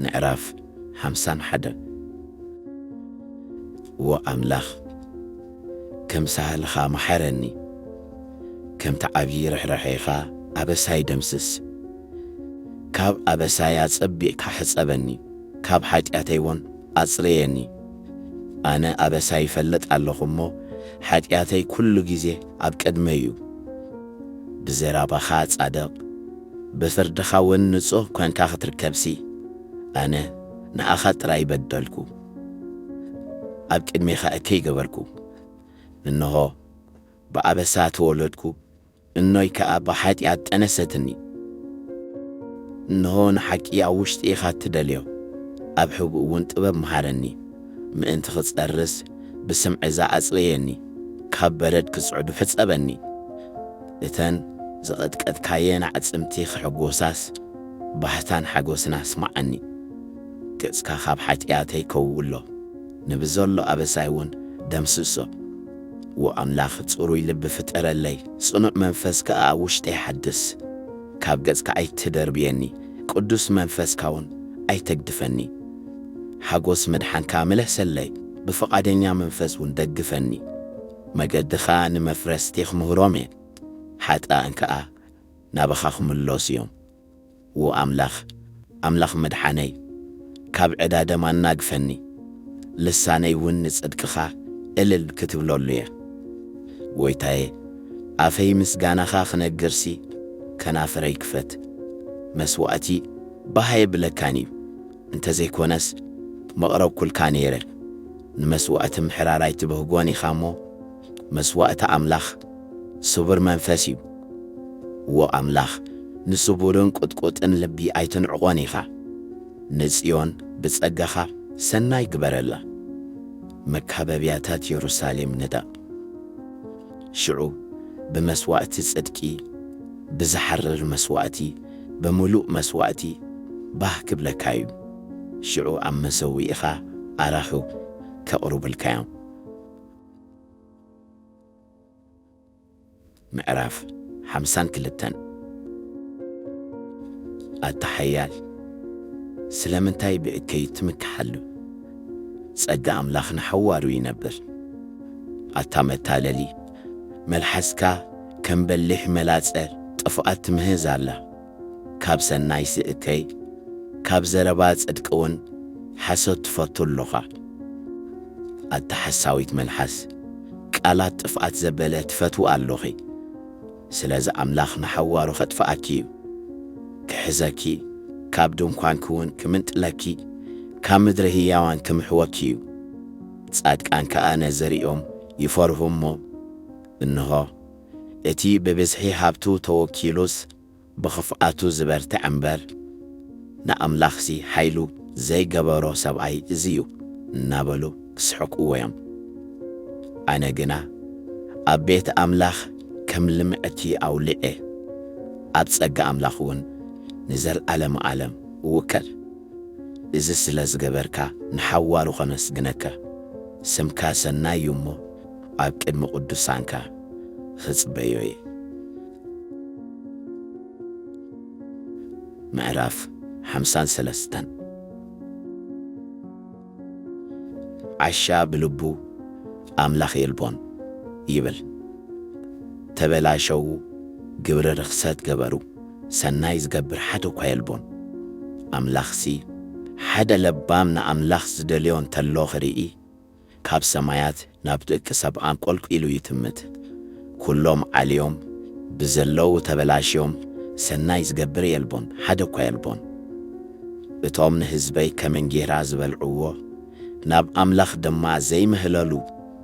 ምዕራፍ ሓምሳን ሓደን። ዎ ኣምላኽ፣ ከም ሳህልኻ መሓረኒ፣ ከምቲ ዓብዪ ርሕራሄኻ ኣበሳይ ደምስስ። ካብ ኣበሳይ ኣጸቢቕካ ሕጸበኒ፣ ካብ ሓጢኣተይ እውን ኣጽርየኒ። ኣነ ኣበሳይ ይፈልጥ ኣለኹ እሞ፣ ሓጢኣተይ ኩሉ ግዜ ኣብ ቅድመይ እዩ። ብዘራባኻ ጻድቕ፣ ብፍርድኻ እውን ንጹህ ኳንካ ክትርከብሲ፣ ኣነ ንኣኻ ጥራይ በደልኩ። ኣብ ቅድሜኻ እከይ ገበርኩ። እንሆ፣ ብኣበሳ ተወለድኩ፣ እኖይ ከኣ ብሓጢኣት ጠነሰትኒ። እንሆ፣ ንሓቂ ኣብ ውሽጢ ኢኻ እትደልዮ፣ ኣብ ሕቡእ እውን ጥበብ መሃረኒ። ምእንቲ ክጸርስ ብስምዒ ዝኣጽረየኒ፣ ካብ በረድ ክጽዕዱ ሕጸበኒ። እተን ዝቐጥቀጥካየን ኣዕጽምቲ ክሕጎሳስ፣ ባህታን ሓጎስን ኣስምዓኒ። ገጽካ ካብ ሓጢኣተይ ከውሎ፣ ንብዘሎ ኣበሳይ እውን ደምስሶ። ዎ ኣምላኽ፣ ጽሩይ ልቢ ፍጠረለይ፣ ጽኑዕ መንፈስ ከኣ ኣብ ውሽጠይ ሓድስ። ካብ ገጽካ ኣይትደርብየኒ፣ ቅዱስ መንፈስካ እውን ኣይተግድፈኒ። ሓጎስ ምድሓንካ ምለሰለይ፣ ብፍቓደኛ መንፈስ እውን ደግፈኒ። መገድኻ ንመፍረስቲ ክምህሮም እየ፣ ሓጣእን ከኣ ናባኻ ክምለሱ እዮም። ዎ ኣምላኽ፣ ኣምላኽ መድሓነይ፣ ካብ ዕዳ ደም ኣናግፈኒ፣ ልሳነይ እውን ንጽድቅኻ እልል ክትብለሉ እያ። ጐይታየ፣ ኣፈይ ምስጋናኻ ክነግርሲ፣ ከናፍረይ ክፈት። መስዋእቲ ባህ ኣየብለካን እዩ፣ እንተ ዘይኮነስ መቕረብኩልካ ነይረ። ንመስዋእቲ ምሕራራይ ትብህጎን ኢኻ እሞ፣ መስዋእቲ ኣምላኽ ስቡር መንፈስ እዩ። ዎ ኣምላኽ፣ ንስቡርን ቁጥቁጥን ልቢ ኣይትንዕቖን ኢኻ። ንጽዮን ብጸጋኻ ሰናይ ግበረላ። መካበብያታት የሩሳሌም ንደቕ። ሽዑ ብመስዋእቲ ጽድቂ፣ ብዝሓርር መስዋእቲ፣ ብምሉእ መስዋእቲ ባህ ክብለካ እዩ። ሽዑ ኣብ መሰውኢኻ ኣራኽብ ከቕርቡልካ እዮም። ምዕራፍ ሓምሳን ክልተን። ኣታ ሓያል፣ ስለምንታይ ብእከይ ትምክሓሉ? ጸጋ ኣምላኽ ንሓዋሩ ይነብር። ኣታ መታለሊ፣ መልሓስካ ከም በሊሕ መላጸ ጥፍኣት ትምህዝ ኣላ። ካብ ሰናይሲ እከይ፣ ካብ ዘረባ ጽድቂ እውን ሓሶት ትፈቱ ኣሎኻ። ኣታ ሓሳዊት መልሓስ፣ ቃላት ጥፍኣት ዘበለ ትፈትዊ ኣሎኺ። ስለዚ ኣምላኽ ንሓዋሩ ኸጥፍኣኪ እዩ። ክሕዘኪ፣ ካብ ድንኳንኪ እውን ክምንጥለኪ፣ ካብ ምድሪ ህያዋን ክምሕወኪ እዩ። ጻድቃን ከኣ ነዚ ሪኦም ይፈርሁ እሞ፣ እንሆ፣ እቲ ብብዝሒ ሃብቱ ተወኪሉስ፣ ብኽፍኣቱ ዝበርትዕ እምበር፣ ንኣምላኽሲ ሓይሉ ዘይገበሮ ሰብኣይ እዚ እዩ እናበሉ ክስሕቅዎ እዮም። ኣነ ግና ኣብ ቤት ኣምላኽ ከም ልምዕቲ ኣውሊዐ፣ ኣብ ጸጋ ኣምላኽ እውን ንዘለኣለመ ዓለም እውከል። እዚ ስለ ዝገበርካ ንሓዋሩ ኸመስግነካ፣ ስምካ ሰናይ እዩ እሞ፣ ኣብ ቅድሚ ቅዱሳንካ ኽጽበዮ እየ። ምዕራፍ ሓምሳን ሰለስተን። ዓሻ ብልቡ፣ ኣምላኽ የልቦን ይብል። ተበላሸዉ፣ ግብሪ ርኽሰት ገበሩ፣ ሰናይ ዝገብር ሓደ እኳ የልቦን። ኣምላኽሲ፣ ሓደ ለባም ንኣምላኽ ዝደልዮ እንተሎ ኽርኢ፣ ካብ ሰማያት ናብ ደቂ ሰብ ኣንቆልቂሉ ይትምት። ኩሎም ዓልዮም ብዘለዉ ተበላሽዮም፣ ሰናይ ዝገብር የልቦን፣ ሓደ እኳ የልቦን። እቶም ንህዝበይ ከም እንጌራ ዝበልዕዎ፣ ናብ ኣምላኽ ድማ ዘይምህለሉ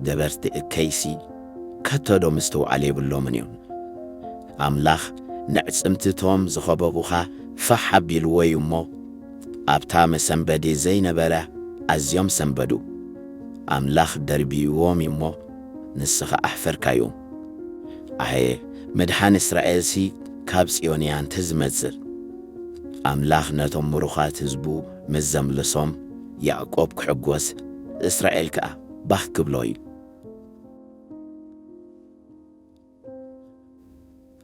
ገበርቲ እከይሲ፣ ከቶ ዶ ምስትውዓል የብሎምን እዮም? ኣምላኽ ንዕጽምትቶም ዝኸበቡኻ ፋሕ ኣቢልዎ እዩ እሞ፣ ኣብታ መሰንበዲ ዘይነበረ ኣዝዮም ሰንበዱ። ኣምላኽ ደርብይዎም እዩ እሞ፣ ንስኻ ኣሕፈርካዮም። ኣየ፣ ምድሓን እስራኤልሲ ካብ ጽዮን እያ እንተ ዝመጽእ። ኣምላኽ ነቶም ምሩኻት ህዝቡ ምስ ዘምልሶም፣ ያዕቆብ ክሕጎስ፣ እስራኤል ከኣ ባህ ክብሎ እዩ።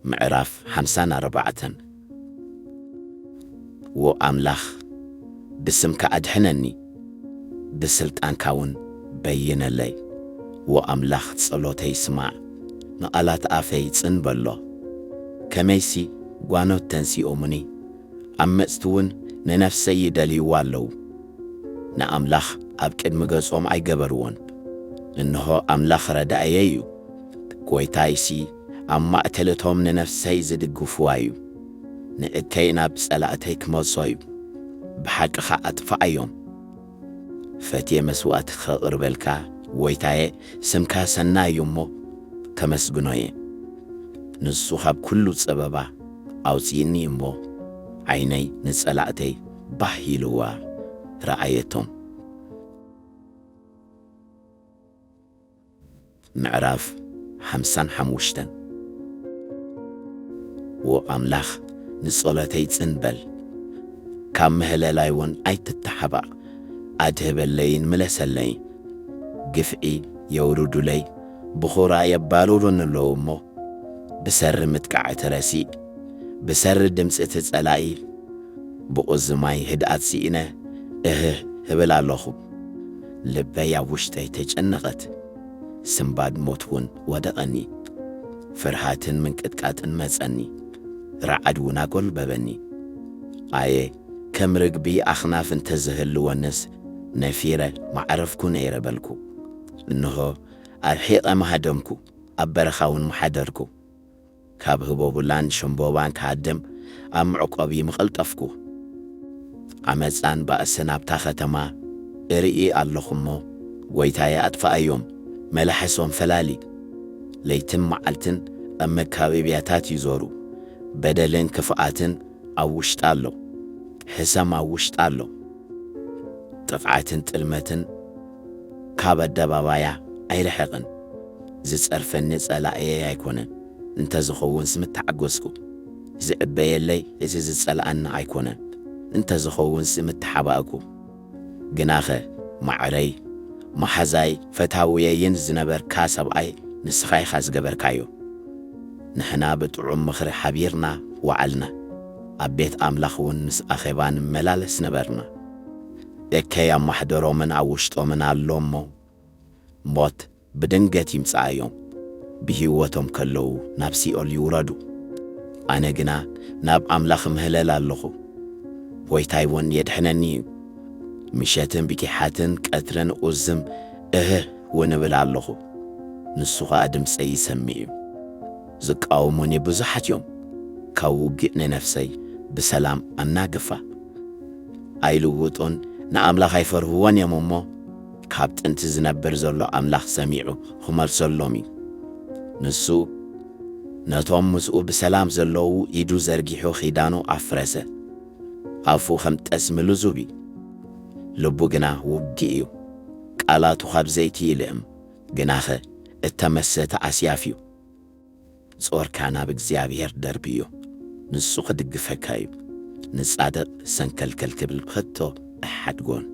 ምዕራፍ ሓምሳን ኣርባዕተን። ዎ ኣምላኽ፣ ብስምካ ኣድሕነኒ፣ ብስልጣንካ እውን በይነለይ። ወኣምላኽ ጸሎተይ ስማዕ፣ ንቓላት ኣፈይ ጽን በሎ። ከመይሲ ጓኖት ተንሲኦምኒ፣ ዓመጽቲ እውን ንነፍሰይ ይደልይዋ ኣለዉ። ንኣምላኽ ኣብ ቅድሚ ገጾም ኣይገበርዎን። እንሆ ኣምላኽ ረዳእየይ እዩ፣ ጐይታይሲ ኣብ ማእከል እቶም ንነፍሰይ ዝድግፍዋ እዩ። ንእከይ ናብ ጸላእተይ ክመልሶ እዩ፣ ብሓቂ ኸኣ ኣጥፍኣዮም። ፈትየ መስዋእቲ ኸቕርበልካ ጐይታየ፣ ስምካ ሰናይ እዩ እሞ ከመስግኖ እየ። ንሱ ኻብ ኩሉ ጸበባ ኣውጽእኒ እሞ፣ ዓይነይ ንጸላእተይ ባህ ኢልዋ ረኣየቶም። ምዕራፍ ሓምሳን ሓሙሽተን። ዎ ኣምላኽ ንጸሎተይ ጽን በል፣ ካብ ምህለላይ እውን ኣይትተሓባእ፣ ኣድህበለይን ምለሰለይን። ግፍዒ የውርዱለይ፣ ብኹራ የባርሩኒ ኣለዉ እሞ፣ ብሰሪ ምጥቃዕቲ ረሲእ፣ ብሰሪ ድምጺ እቲ ጸላኢ፣ ብቑዝማይ ህድኣት ስኢነ እህህ እብል ኣለኹ። ልበይ ኣብ ውሽጠይ ተጨነቐት፣ ስምባድ ሞት እውን ወደቐኒ። ፍርሃትን ምንቅጥቃጥን መጸኒ፣ ርዓድ እውን ኣጎልበበኒ። ኣየ ከም ርግቢ ኣኽናፍ እንተ ዝህልወንስ፣ ነፊረ መዓረፍኩ ነይረ በልኩ። እንሆ ኣርሒቐ ምሃደምኩ፣ ኣብ በረኻ እውን ምሓደርኩ። ካብ ህቦቡላን ሸምቦባን ክሃድም ኣብ መዕቆቢ ምቐልጠፍኩ። ዓመጻን ባእስን ኣብታ ኸተማ እርኢ ኣለኹ እሞ፣ ጐይታየ ኣጥፍኣዮም፣ መላሕሶም ፈላሊ። ለይትን መዓልትን ኣብ መካበብያታት ይዞሩ። በደልን ክፍኣትን ኣብ ውሽጣ ኣሎ፣ ሕሰም ኣብ ውሽጣ ኣሎ። ጥፍዓትን ጥልመትን ካብ ኣደባባያ ኣይርሕቕን። ዝጸርፈኒ ጸላእየይ ኣይኮነን፣ እንተ ዝኸውንስ ምተዓገስኩ። ዝዕበየለይ እዚ ዝጸልኣኒ ኣይኮነን፣ እንተ ዝኸውንስ ምተሓባእኩ። ግናኸ ማዕረይ፣ መሓዛይ፣ ፈታውየይን ዝነበርካ ሰብኣይ ንስኻ ኢኻ ዝገበርካዮ። ንሕና ብጥዑም ምኽሪ ሓቢርና ወዓልና፣ ኣብ ቤት ኣምላኽ እውን ምስ ኣኼባ ንመላለስ ነበርና። እከይ ኣብ ማሕደሮምን ኣብ ውሽጦምን ኣሎ እሞ፣ ሞት ብድንገት ይምጽኣዮም፣ ብህይወቶም ከለዉ ናብ ሲኦል ይውረዱ። ኣነ ግና ናብ ኣምላኽ እምህለል ኣለኹ፣ ጐይታይ እውን የድሕነኒ እዩ። ምሸትን ብጊሓትን ቀትርን ኡዝም እህህ እውን እብል ኣለኹ፣ ንሱ ኸኣ ድምጸይ ይሰምዕ እዩ። ዝቃወሙኒ ብዙሓት እዮም፣ ካብ ውግእ ንነፍሰይ ብሰላም ኣናግፋ። ኣይልውጡን፣ ንኣምላኽ ኣይፈርህዎን እዮም እሞ፣ ካብ ጥንቲ ዝነብር ዘሎ ኣምላኽ ሰሚዑ ኽመልሰሎም እዩ። ንሱ ነቶም ምስኡ ብሰላም ዘለዉ ኢዱ ዘርጊሑ ኺዳኑ ኣፍረሰ። ኣፉ ኸም ጠስሚ ልዙብ እዩ፣ ልቡ ግና ውግእ እዩ። ቃላቱ ኻብ ዘይቲ ይልእም፣ ግናኸ እተመሰተ ኣስያፍ እዩ። ጾርካ ናብ እግዚኣብሔር ደርብዮ፣ ንሱ ክድግፈካ እዩ። ንጻድቕ ሰንከልከል ክብል ከቶ ኣይሓድጎን።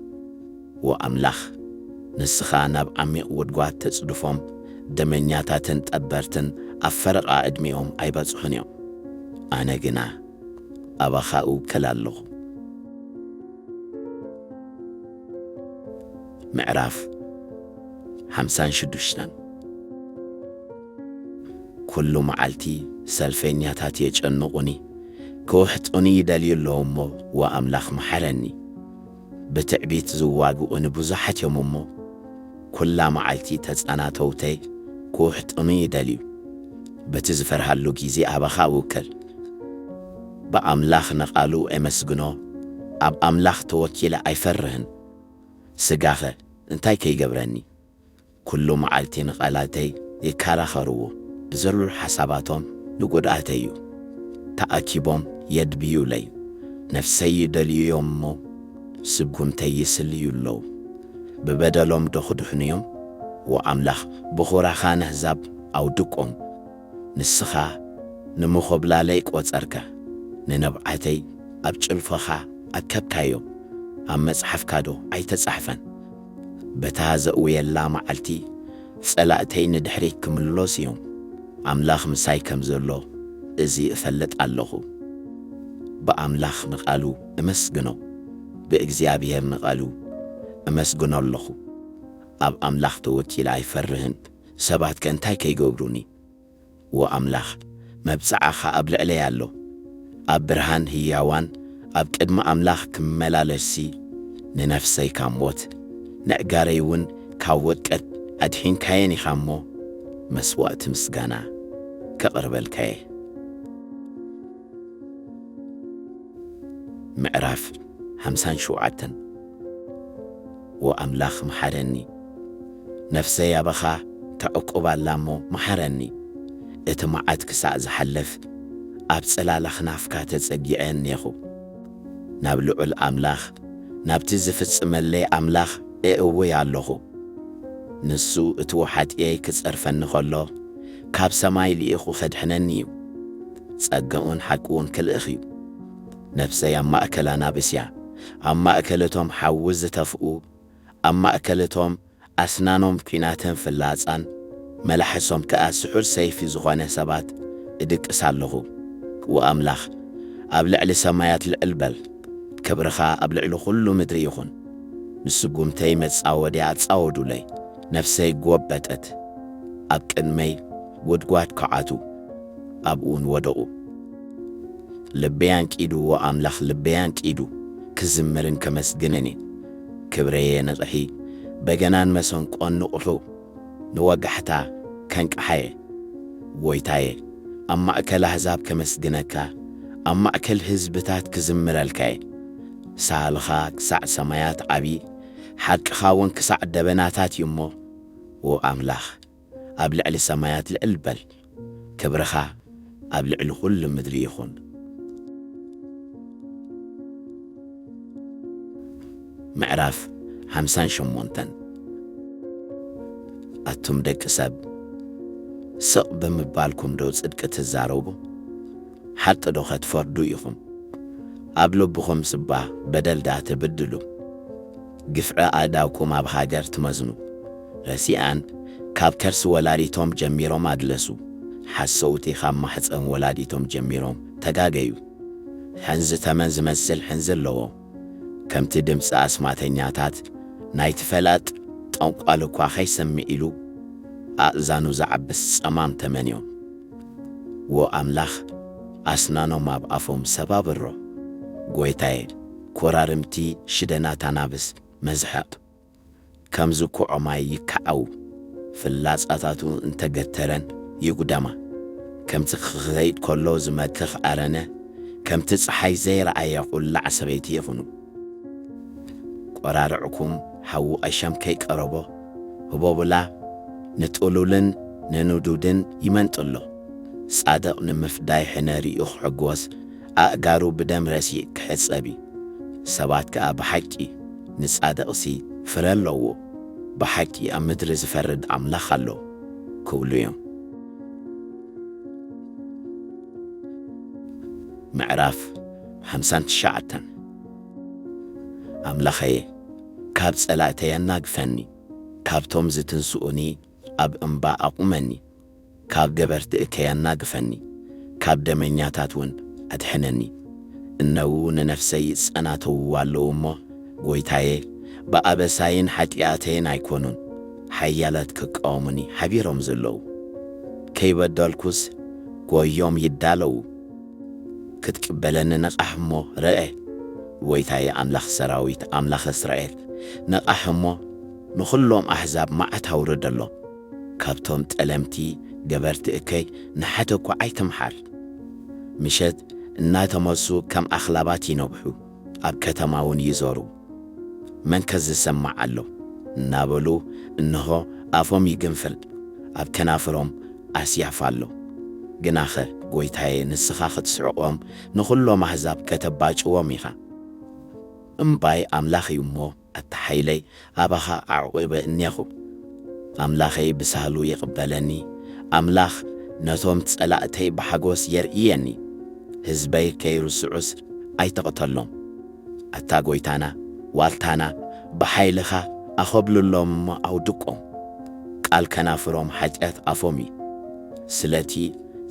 ዎ ኣምላኽ፣ ንስኻ ናብ ዓሚቕ ጒድጓድ ተጽድፎም፣ ደመኛታትን ጠበርትን ኣብ ፈረቓ ዕድሚኦም ኣይበጽሑን እዮም። ኣነ ግና ኣባኻ እውከል ኣለኹ። ምዕራፍ ሓምሳን ሽዱሽተን። ኩሉ መዓልቲ ሰልፈኛታት የጨንቑኒ፣ ክውሕጡኒ ይደልዩ ኣለዉ እሞ፣ ወኣምላኽ መሓረኒ። ብትዕቢት ዝዋግኡኒ ብዙሓት እዮም እሞ፣ ኩላ መዓልቲ ተጻናተውተይ ክውሕጡኒ ይደልዩ። በቲ ዝፈርሃሉ ግዜ ኣባኻ እውከል። ብኣምላኽ ንቓሉ ኤመስግኖ፣ ኣብ ኣምላኽ ተወኪለ ኣይፈርህን። ስጋኸ እንታይ ከይገብረኒ? ኩሉ መዓልቲ ንቓላተይ ይከራኸርዎ፣ ብዘሎ ሓሳባቶም ንጉድኣተይ እዩ። ተኣኪቦም የድብዩለይ፣ ነፍሰይ ይደልዩ እዮም እሞ፣ ስጉምተይ ይስልዩ ኣለዉ። ብበደሎም ዶ ክድሕኑ እዮም? ወኣምላኽ፣ ብኹራኻ ነህዛብ ኣውድቆም። ንስኻ ንምኾብላለይ ቈጸርካ፣ ንንብዓተይ ኣብ ጭልፎኻ ኣከብካዮ፣ ኣብ መጽሓፍካዶ ኣይተጻሕፈን? በታ ዘእውየላ መዓልቲ፣ ጸላእተይ ንድሕሪት ክምለሱ እዮም። ኣምላኽ ምሳይ ከም ዘሎ፣ እዚ እፈልጥ ኣለኹ። ብኣምላኽ ንቓሉ እመስግኖ፣ ብእግዚኣብሔር ንቓሉ እመስግኖ ኣለኹ። ኣብ ኣምላኽ ተወኪለ ኣይፈርህን፣ ሰባትከ እንታይ ከይገብሩኒ? ወኣምላኽ፣ መብጽዓኻ ኣብ ልዕለይ ኣሎ። ኣብ ብርሃን ህያዋን ኣብ ቅድሚ ኣምላኽ ክመላለስሲ፣ ንነፍሰይ ካብ ሞት፣ ነዕጋረይ እውን ካብ ወድቀት ኣድሒንካየን ኢኻ እሞ፣ መስዋእቲ ምስጋና ከቕርበልካየ። ምዕራፍ ሓምሳን ሸውዓተን። ወኣምላኽ ምሓረኒ፣ ነፍሰይ ኣባኻ ተዕቁብ ኣላ እሞ ምሓረኒ። እቲ መዓት ክሳዕ ዝሓልፍ ኣብ ጽላል ኣኽናፍካ ተጸጊዐ እኔኹ። ናብ ልዑል ኣምላኽ፣ ናብቲ ዝፍጽመለይ ኣምላኽ እእውይ ኣለኹ። ንሱ እቲ ውሓጥየይ ክጸርፈኒ ኸሎ፣ ካብ ሰማይ ልኢኹ ኸድሕነኒ እዩ። ጸጋኡን ሓቅኡን ክልእኽ እዩ። ነፍሰይ ኣብ ማእከል ኣናብስ እያ፣ ኣብ ማእከል እቶም ሓዊ ዝተፍኡ፣ ኣብ ማእከል እቶም ኣስናኖም ኲናትን ፍላጻን፣ መላሕሶም ከኣ ስሑል ሰይፊ ዝኾነ ሰባት እድቅስ ኣለኹ። ወኣምላኽ፣ ኣብ ልዕሊ ሰማያት ልዕል በል፣ ክብርኻ ኣብ ልዕሊ ኹሉ ምድሪ ይኹን። ንስጉምተይ መጻወድያ ኣጻወዱለይ፣ ነፍሰይ ጐበጠት። ኣብ ቅድመይ ጒድጓድ ከዓቱ፣ ኣብኡውን ወደቑ። ልበይ ኣንቂዱ፣ ወኣምላኽ ልበይ ኣንቂዱ፣ ክዝምርን ከመስግንን እየ። ክብረየ ንቕሒ፣ በገናን መሰንቆን ንቕሑ፣ ንወጋሕታ ከንቅሓየ። ጐይታየ፣ ኣብ ማእከል ኣህዛብ ከመስግነካ፣ ኣብ ማእከል ህዝብታት ክዝምረልካ እየ። ሳህልኻ ክሳዕ ሰማያት ዓቢ፣ ሓቅኻ እውን ክሳዕ ደበናታት እዩ እሞ፣ ወኣምላኽ፣ ኣብ ልዕሊ ሰማያት ልዕል በል። ክብርኻ ኣብ ልዕሊ ኹሉ ምድሪ ይኹን። ምዕራፍ ሓምሳን ሸሞንተን። ኣቱም ደቂ ሰብ፣ ስቕ ብምባልኩም ዶ ጽድቂ ትዛረቡ? ሓቂ ዶ ኸትፈርዱ ኢኹም? ኣብ ልብኹምስ እባ በደል ደኣ ትብድሉ። ግፍዒ ኣእዳውኩም ኣብ ሃገር ትመዝኑ። ረሲኣን ካብ ከርሲ ወላዲቶም ጀሚሮም ኣድለሱ። ሓሰውቲ ካብ ማሕጸን ወላዲቶም ጀሚሮም ተጋገዩ። ሕንዚ ተመን ዝመስል ሕንዚ ኣለዎ። ከምቲ ድምጺ ኣስማተኛታት ናይቲ ፈላጥ ጠንቋል እኳ ኸይሰምዕ ኢሉ ኣእዛኑ ዝዓብስ ጸማም ተመን እዮም። ወኣምላኽ፣ ኣስናኖም ኣብ ኣፎም ሰባብሮ። ጐይታየ፣ ኰራርምቲ ሽደናት ኣናብስ መዝሐብ። ከም ዝኩዖ ማይ ይከዓው። ፍላጻታቱ እንተገተረን ይጉደማ። ከምቲ ክኸይድ ከሎ ዝመክኽ ኣረነ፣ ከምቲ ጸሓይ ዘይረኣየ ቁላዕ ሰበይቲ ይኹኑ። ቈራርዕኩም ሓዊ ኣሸም ከይቀረቦ፣ ህቦብላ ንጥሉልን ንንዱድን ይመንጥሎ። ጻድቕ ንምፍዳይ ሕነ ርእዩ ክሕጎስ፣ ኣእጋሩ ብደም ረሲእ ክሕጸብ እዩ። ሰባት ከኣ ብሓቂ፣ "ንጻድቕሲ ፍረ ኣለዎ፣ ብሓቂ ኣብ ምድሪ ዝፈርድ ኣምላኽ ኣሎ" ክብሉ እዮም። ምዕራፍ ሓምሳን ትሽዓተን። ኣምላኸየ፣ ካብ ጸላእተይ ኣናግፈኒ፣ ካብቶም ዝትንስኡኒ ኣብ እምባ ኣቑመኒ። ካብ ገበርቲ እከይ ኣናግፈኒ፣ ካብ ደመኛታት እውን ኣድሕነኒ። እነዉ ንነፍሰይ ይጸናተውዋ ኣለዉ እሞ፣ ጐይታየ፣ ብኣበሳይን ሓጢኣተይን ኣይኮኑን፣ ሓያላት ክቃወሙኒ ሓቢሮም ዘለዉ። ከይበደልኩስ ጐዮም ይዳለዉ። ክትቅበለኒ ንቓሕ እሞ ርአ። ጐይታየ ኣምላኽ ሰራዊት፣ ኣምላኽ እስራኤል፣ ንቓሕ እሞ ንኹሎም ኣህዛብ መዓት ኣውርደሎም። ካብቶም ጠለምቲ ገበርቲ እከይ ንሓደ እኳ ኣይትምሓል። ምሸት እናተመሱ ከም ኣኽላባት ይነብሑ፣ ኣብ ከተማ እውን ይዞሩ። "መንከ ዝሰምዕ ኣሎ?" እናበሉ እንሆ ኣፎም ይግንፍል፣ ኣብ ከናፍሮም ኣስያፍ ኣሎ። ግናኸ ጐይታየ፣ ንስኻ ክትስሕቖም፣ ንኹሎም ኣህዛብ ከተባጭዎም ኢኻ። እምባይ ኣምላኽ እዩ እሞ፣ ኣታ ሓይለይ፣ ኣባኻ ኣዕቑበ እኔኹ። ኣምላኸይ ብሳህሉ ይቕበለኒ፣ ኣምላኽ ነቶም ጸላእተይ ብሓጎስ የርእየኒ። ህዝበይ ከይርስዑስ ኣይትቕተሎም። ኣታ ጐይታና፣ ዋልታና፣ ብሓይልኻ ኣኸብልሎም እሞ ኣውድቆም። ቃል ከናፍሮም ሓጢኣት ኣፎም እዩ። ስለቲ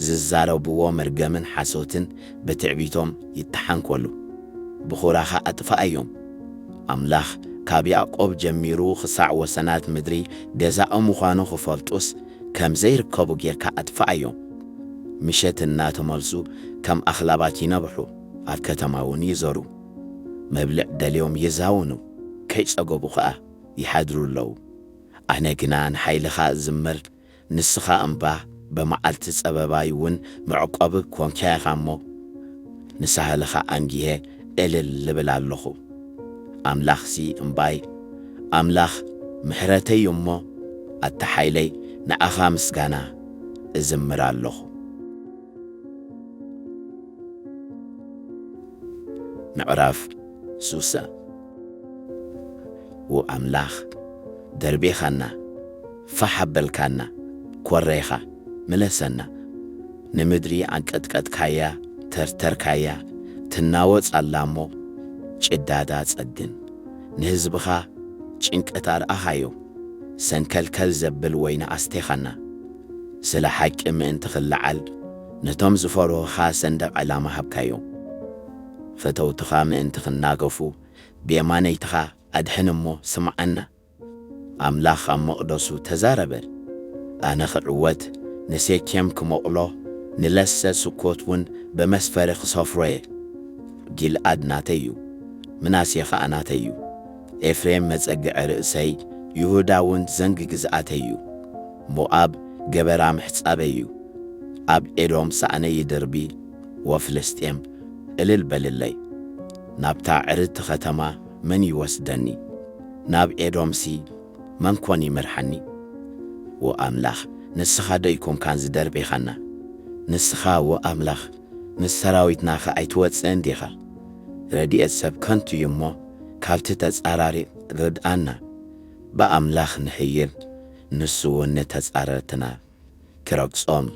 ዝዛረብዎ መርገምን ሓሶትን ብትዕቢቶም ይተሓንኮሉ። ብኹራኻ ኣጥፍኣዮም፣ ኣምላኽ ካብ ያዕቆብ ጀሚሩ ክሳዕ ወሰናት ምድሪ ገዛኡ ምዃኑ ክፈልጡስ፣ ከም ዘይርከቡ ጌርካ ኣጥፍኣዮም። ምሸት እናተመልሱ ከም ኣኽላባት ይነብሑ፣ ኣብ ከተማ እውን ይዞሩ። መብልዕ ደልዮም ይዛውኑ፣ ከይጸገቡ ኸኣ ይሓድሩ ኣለዉ። ኣነ ግና ንሓይልኻ እዝምር፣ ንስኻ እምባ፣ ብመዓልቲ ጸበባይ እውን መዕቆቢ ኰንካያ ኢኻ እሞ፣ ንሳህልኻ ኣንጊሀ እልል እብል ኣለኹ። ኣምላኽሲ እምባይ፣ ኣምላኽ ምሕረተይ እዩ እሞ፣ ኣታ ሓይለይ፣ ንኣኻ ምስጋና እዝምር ኣለኹ። ምዕራፍ ሱሳ። ዎ ኣምላኽ፣ ደርቤኻና፣ ፋሕ ኣበልካና፣ ኰሬኻ፣ ምለሰና። ንምድሪ ኣንቀጥቀጥካያ፣ ተርተርካያ፣ ትናወጽ ኣላ እሞ፣ ጭዳዳ ጸግን። ንህዝብኻ ጭንቀት ኣርኣኻዮ፣ ሰንከልከል ዘብል ወይኒ ኣስቴኻና። ስለ ሓቂ ምእንቲ ኽለዓል፣ ነቶም ዝፈርሁኻ ሰንደቕ ዕላማ ሃብካዮም። ፈተውትኻ ምእንቲ ኽናገፉ፣ ብየማነይትኻ ኣድሕን እሞ ስምዓና። ኣምላኽ ኣብ መቕደሱ ተዛረበ። ኣነ ኽዕወት፣ ንሴኬም ክመቕሎ፣ ንለሰ ስኮት እውን ብመስፈሪ ክሰፍሮ እየ። ጊልኣድ ናተይ እዩ፣ ምናሴ ኸኣ ናተይ እዩ። ኤፍሬም መጸግዒ ርእሰይ፣ ይሁዳ እውን ዘንጊ ግዝኣተይ እዩ። ሞኣብ ገበራ ምሕጻበይ እዩ። ኣብ ኤዶም ሳእነይ ይድርቢ፣ ወፍልስጤም፣ እልል በልለይ። ናብታ ዕርድቲ ኸተማ መን ይወስደኒ? ናብ ኤዶምሲ መን ኮን ይመርሓኒ? ወኣምላኽ፣ ንስኻ ዶ ኣይኮንካን ዝደርቤኻና? ንስኻ ወኣምላኽ፣ ምስ ሰራዊትናኸ ኣይትወጽእን ዲኻ? ረድኤት ሰብ ከንቱ እዩ እሞ፣ ካብቲ ተጻራሪ ርድኣና። ብኣምላኽ ንሕይል፣ ንሱ እውን ንተጻረርትና ክረግጾም